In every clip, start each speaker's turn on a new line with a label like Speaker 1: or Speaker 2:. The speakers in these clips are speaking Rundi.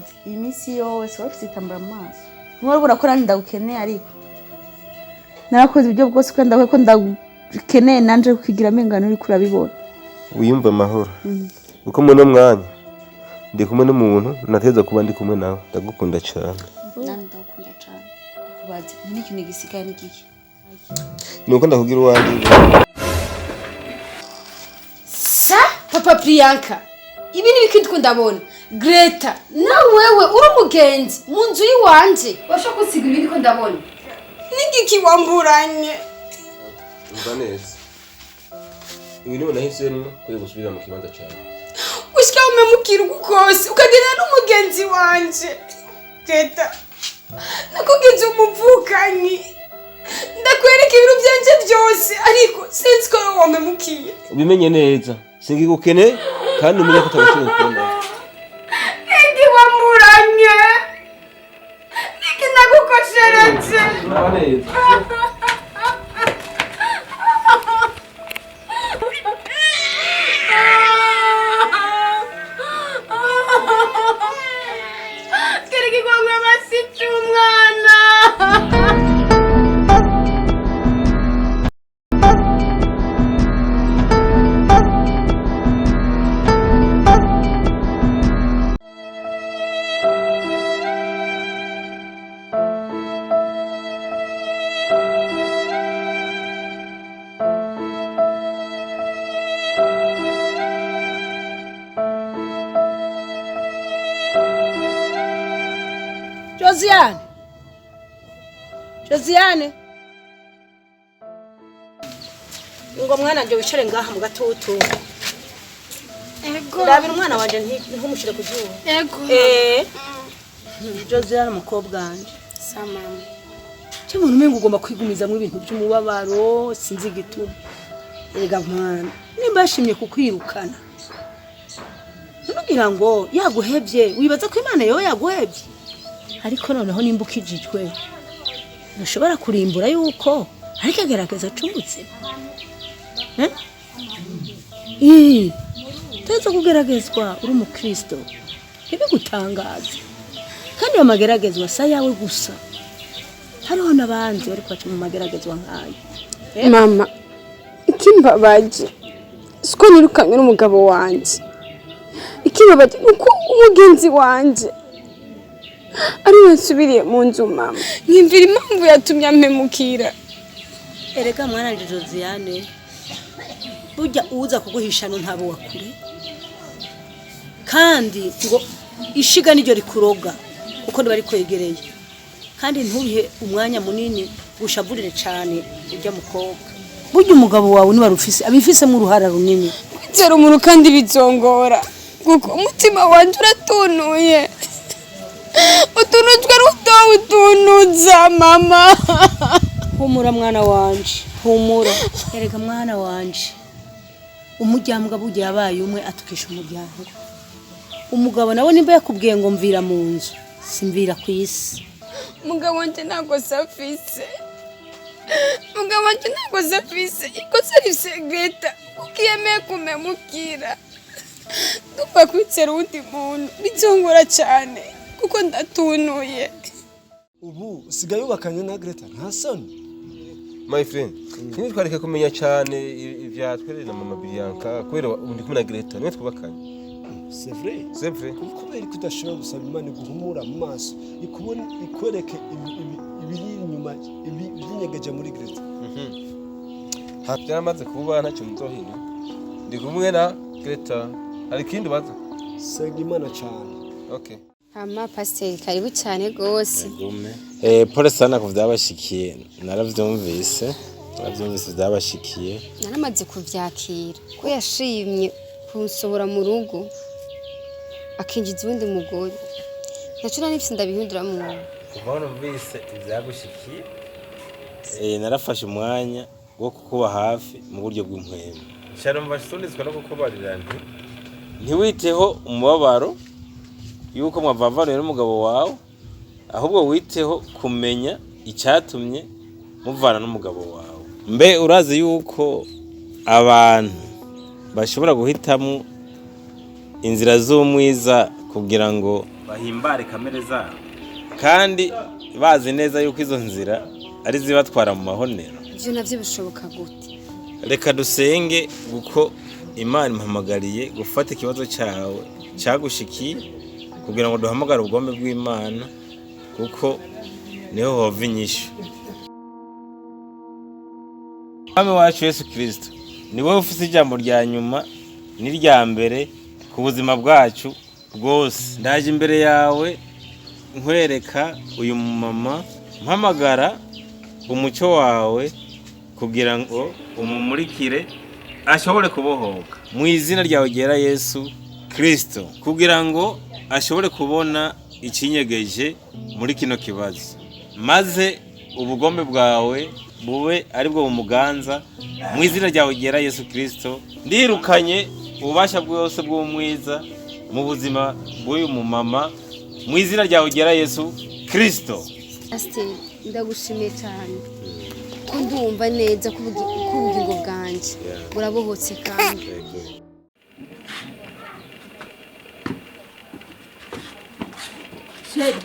Speaker 1: Ndakubaza, iyi minsi yose wari ufite igitambara mu maso, ntiwari urakora? Ndagukeneye, ariko narakoze ibyo bwose ko ndavuga ko ndagukeneye, nanje kukigira amengano uriko urabibona.
Speaker 2: Wiyumva amahoro, kuko muri uno mwanya ndi kumwe n'umuntu nateza kuba ndi kumwe nawe. Ndagukunda cyane.
Speaker 1: Nanje ndagukunda cane. Ndakubaza, none ikintu gisigaye ni giki?
Speaker 2: Ni uko ndakubwira uwanjye.
Speaker 3: Sa papa Priyanka, ibi ni ibiki ndiko ndabona? Greta na wewe uri umugenzi mu nzu y'iwanje, washobora kunsiga ibi ndiko ndabona? N'igiki wamburanye?
Speaker 2: Umva neza, uyu niwe nahisemo ko gusubira mu kibanza cyawe.
Speaker 3: Gushika umemukira uko kose, ukagenda n'umugenzi wanje Greta, nakugenza umuvukanyi, ndakwereka ibintu byanje byose, ariko sinzi ko wamemukiye.
Speaker 2: Ubimenye neza, singigukene, kandi umenye ko utagaciro ukunda.
Speaker 3: Niki wamburanye? Niki nagukoshereje?
Speaker 2: Umva neza.
Speaker 3: Kereka igongwe amasica umwana.
Speaker 4: Josiane, Josiane, ngo mwana wanje wicare ngaha mu gatutu.
Speaker 3: Ego.
Speaker 4: Ndabira umwana wanje, ntumushire ku zuba.
Speaker 3: Ego.
Speaker 4: Josiane, umukobwa wanje.
Speaker 3: Sa mama.
Speaker 4: Cyo umuntu umenga ugomba kwigumizamwo ibintu by'umubabaro, sinzi igituma. Erega mwana, nimba yashimye kukwirukana, ntugira ngo yaguhevye, wibaza ko Imana yowe yaguhevye. Ariko noneho nimba ukijijwe, ntushobora kurimbura yuko ariko agerageza acungutse. Eh? Ii, tuza kugeragezwa uri umukristo, ntibigutangaze. Kandi ayo mageragezwa si ayawe gusa, hariho n'abandi bariko baca mu mageragezwa nk'ayo.
Speaker 3: Mama, ikimbabaje siko nirukanywe n'umugabo wanje. Ikimbabaje ni uko umugenzi wanje ari we nsubiriye mu nzu. Mama, nkimvira impamvu yatumye ampemukira.
Speaker 4: Erega mwana wanje Josiane, burya uza kuguhishano ntabo wa kure, kandi ngo ishiga niryo rikuroga, kuko niba rikwegereye. Kandi ntubihe umwanya munini, ushavurire cane urya mukobwa. Burya umugabo wawe niba rufise abifisemo uruhara runini.
Speaker 3: Kwizera umuntu kandi bizongora, kuko umutima wanje uratunuye, utunujwe ruto utunuza, mama.
Speaker 4: Humura mwana wanje, humura. Erega mwana wanje, umuryango burya yabaye umwe atukisha umuryango. Umugabo nawe nimba yakubwiye ngo mvira mu nzu, simvira ku isi.
Speaker 3: Umugabo wanje ntabwo afise, umugabo wanje ntabwo afise ikosa, rifise Greta, kuko yemeye kumemukira. Ndumva kwizera uwundi muntu bizongora cyane, kuko ndatunuye.
Speaker 5: Ubu usigaye wubakanye na Greta, nta soni?
Speaker 2: My friend, ntitwareke kumenya cyane ibya twerere na mama Bianca, kubera ubu ndi kumwe na Greta, niwe twubakanye.
Speaker 5: C'est vrai?
Speaker 2: C'est vrai.
Speaker 5: Kubera ko udashobora gusaba Imana iguhumura mu maso, ikubone, ikwereke ibiri inyuma, ibyinyegeje muri Greta?
Speaker 2: Byaramaze kuba, ntacyo muzohindura, ndi kumwe na Greta. Hari ikindi ubaza?
Speaker 5: Senga Imana cyane.
Speaker 2: Okay.
Speaker 3: Ama pasiteri, karibu cyane rwose.
Speaker 6: Pole sana ku vyabashikiye, naravyumvise vyabashikiye.
Speaker 3: Naramaze kuvyakira ko yashimye kunsohora mu rugo, akinjiza uwundi mugore. Ntaco nari nifise ndabihindura.
Speaker 6: Kuva aho numvise ivyagushikiye, narafashe umwanya wo kukuba hafi mu buryo bw'impwemu. Nca nsunitswe no kukubarira nti ntiwiteho umubabaro yuko mwavavanuye n'umugabo wawe, ahubwo witeho kumenya icyatumye muvana n'umugabo wawe. Mbe urazi yuko abantu bashobora guhitamo inzira z'umwiza kugira ngo Bahimbare kamere zabo kandi bazi neza yuko izo nzira ari zibatwara mu mahonero.
Speaker 3: Ivyo navyo bishoboka gute?
Speaker 6: Reka dusenge, kuko Imana impamagariye gufata ikibazo cyawe cyagushikiye kugira ngo duhamagare ubugombe bw'Imana, kuko niho hova inyishu. Mwami wacu Yesu Kirisito, ni wowe ufite ijambo rya nyuma n'irya mbere ku buzima bwacu bwose. Ndaje imbere yawe nkwereka uyu mumama, mpamagara umucyo wawe kugira ngo umumurikire ashobore kubohoka mu izina ryawe ryera Yesu Kirisito, kugira ngo ashobore kubona ikinyegeje muri kino kibazo, maze ubugombe bwawe bube aribwo bumuganza mu izina ryawe ryera Yesu Kirisito. Ndirukanye ububasha bwose bw'umwiza mu buzima bw'uyu mumama mu izina ryawe ryera Yesu Kirisito.
Speaker 3: Pasiteri, ndagushimiye cyane ko ndumva neza ko ubugingo bwanjye burabohotse kandi
Speaker 1: Chéri,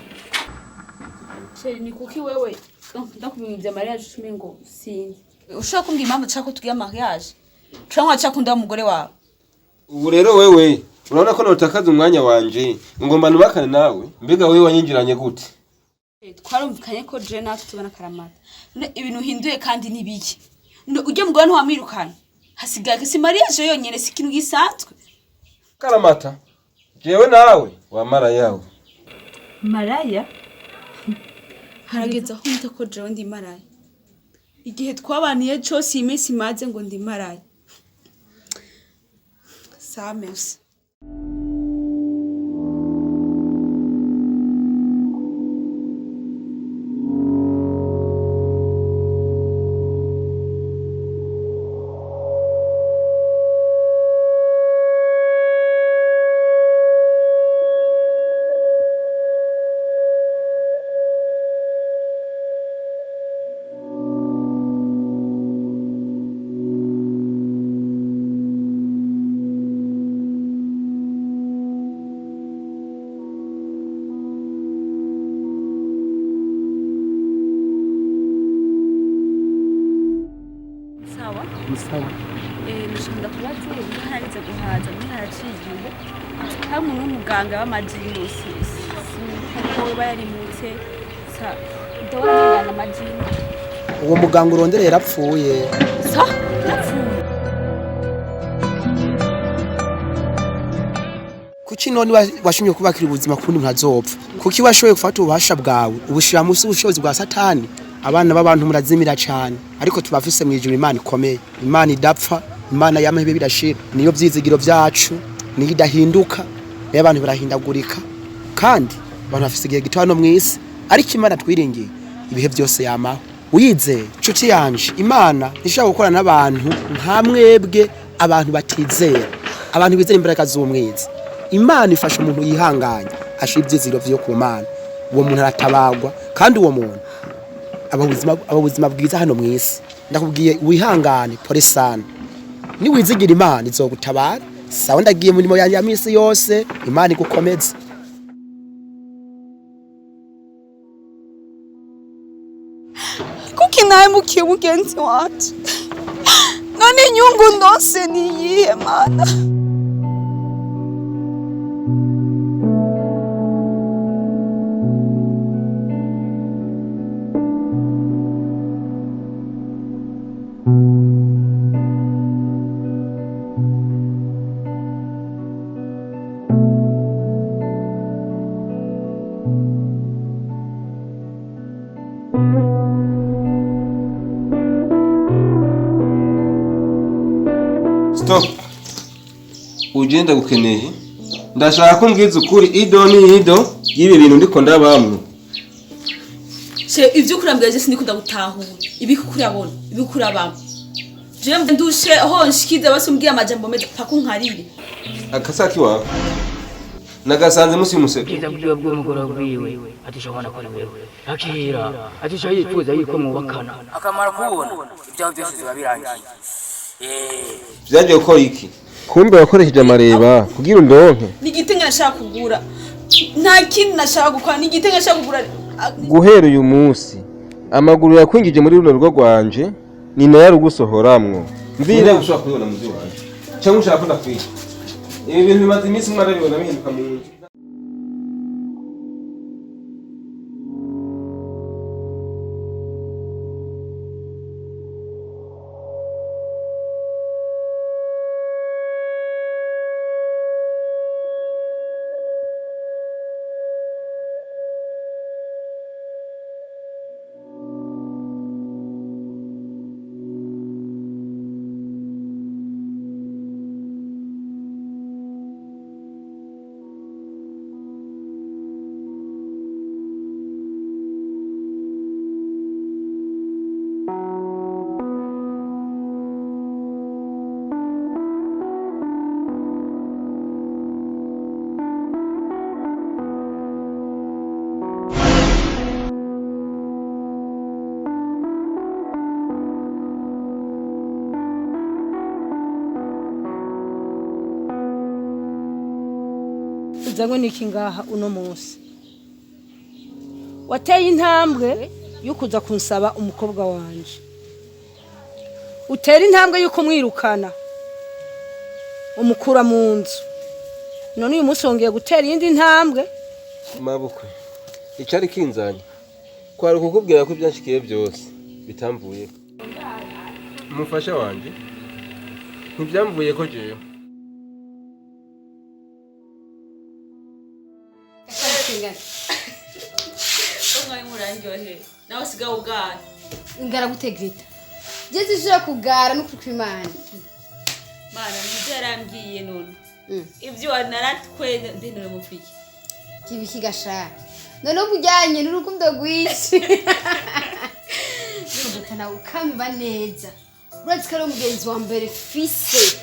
Speaker 1: chéri, ni kuki wewe ndakubwira mariage cumi ngo sinzi? Ushobora kumbwira impamvu ushaka ko tugira mariage cyangwa washaka kunda umugore wawe?
Speaker 2: Ubu rero wewe urabona ko notakaza umwanya wanje ngomba nubakane nawe. Mbega wewe wanyinjiranye gute?
Speaker 1: Twarumvikanye ko je natwe tubona karamata. None ibintu uhinduye kandi ni biki? None ujya mugore ntiwamwirukana, hasigaye si mariage yonyene, si ikintu gisanzwe.
Speaker 2: Karamata jewe nawe wamara yawe.
Speaker 1: Maraya, harageze aho mwita ko jewe ndi maraya. Igihe twabaniye cose, iyi minsi imaze ngo ndi maraya sa, merci. Sawa.
Speaker 5: Sawa.
Speaker 1: Nshobora kubaza harageze guhaza muri haraciye igihe hari umuntu w'umuganga w'amajini, kuko we yarimutse ndabona muganga amajini.
Speaker 7: Uwo muganga urondera yarapfuye.
Speaker 1: Sa, yapfuye?
Speaker 7: Kuki none washimye kubakira ubuzima kundi ntazopfa? Kuki washoboye gufata ububasha bwawe ubushira munsi y'ubushobozi bwa Satani? Abana b'abantu murazimira cyane, ariko tubafise mu ijuru Imana ikomeye, Imana idapfa, Imana y'amahebe birashira, niyo vyizigiro vyacu, niyo idahinduka. Niyo abantu barahindagurika kandi abantu bafise igihe gito hano mw'isi, ariko Imana twiringiye ibihe byose yamaho. Uyizeye, nshuti yanje, Imana ntishobora gukorana n'abantu nka mwebwe, abantu batizera, abantu bizera imbaraga z'umwiza. Imana ifasha umuntu yihanganye, ashira ibyizigiro vyo ku Mana. Uwo muntu aratabagwa kandi uwo muntu aba ubuzima bwiza hano mw'isi. Ndakubwiye wihangane, pole sana, niwizigira Imana izogutabara. Sawa, ndagiye mu mirimo yanjye ya misi yose. Imana igukomeze.
Speaker 3: Kuki nahemukiye mugenzi wanje? None inyungu ndose ni iyihe, Mana?
Speaker 2: Stop. Ugenda gukeneye, ndashaka ko mbwiza ukuri ido ni ido y'ibi bintu ndiko ndabamwe.
Speaker 1: Chéri, ivyo kurambwira je sindikunda gutahura ibiko kurabona ibiko kurabamo. Je ndushe aho nshikiza basi umbwiye amajambo meza paka unkarire.
Speaker 2: Akasaki wawe nagasanze musi y'umusego.
Speaker 8: Ubwiza bwiwe bw'umugoroba bwiwe atishobora ko ari wewe akira atisha yifuza yuko mwubakana
Speaker 9: akamara kubona ibyawe byose biba birangiye.
Speaker 2: Vyagiye gukora iki? Kumbe wakoresheje amareba kugira undonke.
Speaker 1: Ni igiti nashaka kugura. Nta kindi nashaka gukora, ni igitenge nashaka kugura.
Speaker 2: Guhera uyu munsi amaguru yakwinjije muri runo rugo rwanje ni nayo arugusohoramwo. Mbira ushobora kubibona mu wanje cyangwa ushaka ko ndakwica. Ibi bintu bimaze iminsi umwe arabibona bihinduka mu nzu.
Speaker 4: Uzanywe n'iki ngaha uno munsi? Wateye intambwe yo kuza kunsaba umukobwa wanje, utera intambwe yo kumwirukana umukura mu nzu, none uyu munsi wongeye gutera iyindi ntambwe.
Speaker 2: Mabukwe, icari kinzanye kwari ukukubwira ko ibyanshikiye byose bitamvuye umufasha wanje, ntibyamvuye ko jewe.
Speaker 1: Nawe sigaho ugara.
Speaker 3: Ngara gute Greta? Jeze ushobora kugara no kwimana.
Speaker 1: Mana nibyo yarambwiye none. Ibyo naratwe ndinure mupfiki.
Speaker 3: Kibi kigasha. None ubujyanye n'urukundo rwinshi. Greta nawe ukamva neza. Urazi ko ari umugenzi wa mbere fise.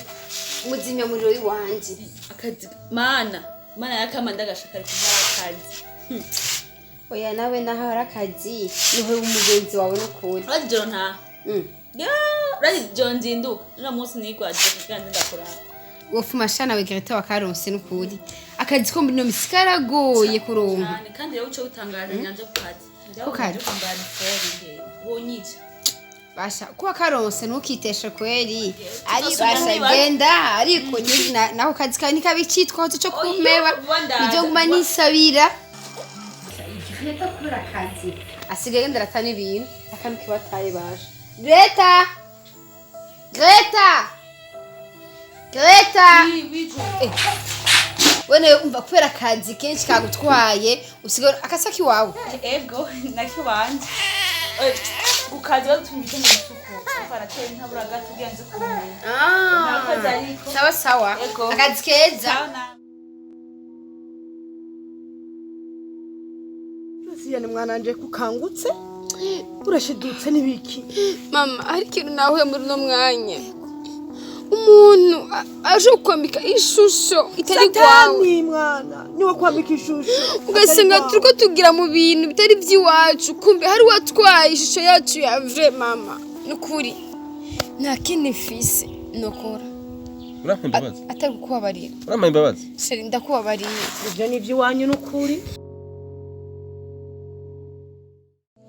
Speaker 3: Muzimya muriro w'iwanje.
Speaker 1: Akazi mana, mana yakamanda agashaka ari akazi.
Speaker 3: Oya nawe naho hari akazi niho umugenzi wawe n'ukuri.
Speaker 1: Urazi joro nta. Ya, urazi joro nzinduka. Uno munsi nigwaje kugira ngo ndakora.
Speaker 3: Wofuma shana we Greta wakaronse n'ukuri. Akazi ko muri no misi karagoye kuronka.
Speaker 1: Cyane kandi rero uco utangaza nyanje ku kazi.
Speaker 3: Ku kazi?
Speaker 1: Wonyica.
Speaker 3: Basha kuba karonse ntukiteshe kweri. Ari basha genda ariko naho kazi kawe ntikabicitwa cyo kumeba. Nibyo nguma nisabira. Greta kubera akazi asigaye agenda aratana ibintu akantu kibataye basha. Greta! Greta! Greta! Wene umva kubera akazi kenshi kagutwaye usigaye akasaki wawe.
Speaker 1: Ego nakibanje. Kukazi batumije mu isuku. Barateye ntabura gato ugenze kumenya.
Speaker 3: Sawa sawa. Akazi keza.
Speaker 4: Siyane mwananje kukangutse urashidutse nibiki?
Speaker 3: Mama hari ikintu nahuye muri no mwanya. Umuntu aje kwambika ishusho itari kwawe.
Speaker 4: Satani mwana niwe kwambika ishusho.
Speaker 3: Ugasanga turiko tugira mu bintu bitari by'iwacu, kumbe hari watwaye ishusho yacu ya vrai mama. Nukuri nta kindi mfise nokora.
Speaker 2: Urampa imbabazi?
Speaker 3: Atari kukubabarira.
Speaker 2: Urampa imbabazi?
Speaker 3: Sheri ndakubabariye.
Speaker 4: Ivyo ni iby'iwanyu nukuri.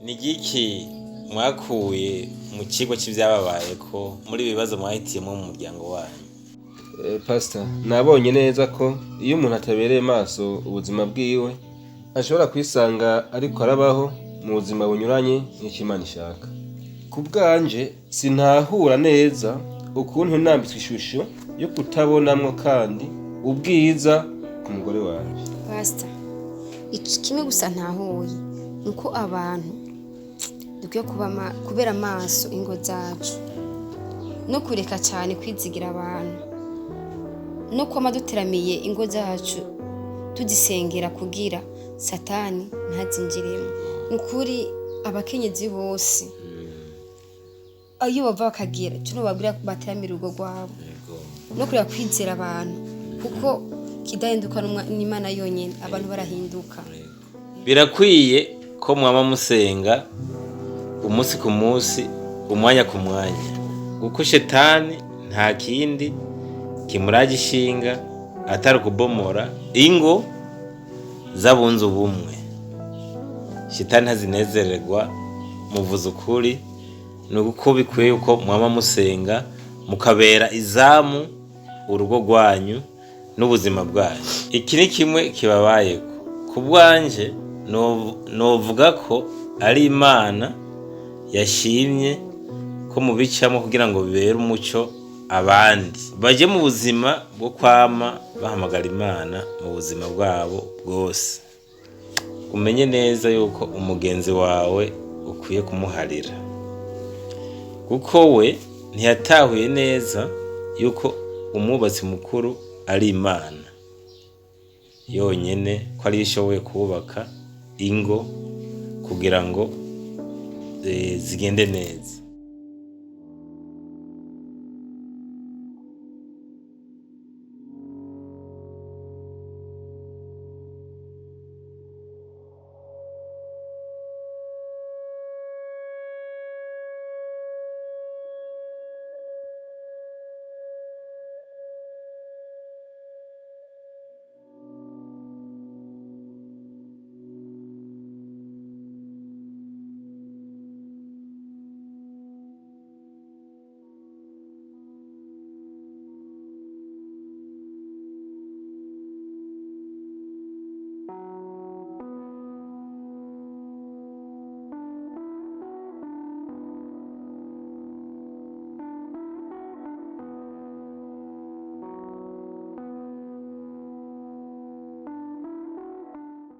Speaker 6: Ni igiki mwakuye mu kigo cy'ibyababaye ko muri ibibazo mwahitiyemo mu muryango wanyu?
Speaker 2: Pastor, nabonye neza ko iyo umuntu atabereye maso ubuzima bwiwe ashobora kwisanga ariko arabaho mu buzima bunyuranye n'icyo Imana ishaka. Ku bwanje sintahura neza ukuntu nambitswe ishusho yo kutabonamwo kandi ubwiza ku mugore wanje.
Speaker 3: Pastor, iki kimwe gusa ntahuye nuko abantu dukwiye kubera amaso ingo zacu no kureka cyane kwizigira abantu no kwama duteramiye ingo zacu tudisengera kugira satani ntazinjiremo. Nukuri abakenyezi bose ayo bava bakagira cyo babwira bateramira urugo rwabo no kureka kwizera abantu kuko kidahinduka n'Imana yonyene, abantu barahinduka.
Speaker 6: Birakwiye ko mwama musenga umunsi ku munsi, umwanya ku mwanya, kuko shetani nta kindi kimuraje ishinga atari kubomora ingo z'abunze ubumwe. Shitani ntazinezererwa. Muvuze ukuri, ni uko bikwiye yuko mwama musenga, mukabera izamu urugo rwanyu n'ubuzima bwanyu. Iki ni kimwe kibabayeko. Ku bwanje novuga ko ari Imana yashimye ko mubicamo kugira ngo bibere umuco abandi, baje mu buzima bwo kwama bahamagara Imana mu buzima bwabo bwose. Umenye neza yuko umugenzi wawe ukwiye kumuharira, kuko we ntiyatahuye neza yuko umwubatsi mukuru ari Imana yonyene, ko ariyo ishoboye kubaka ingo kugira ngo zigende neza.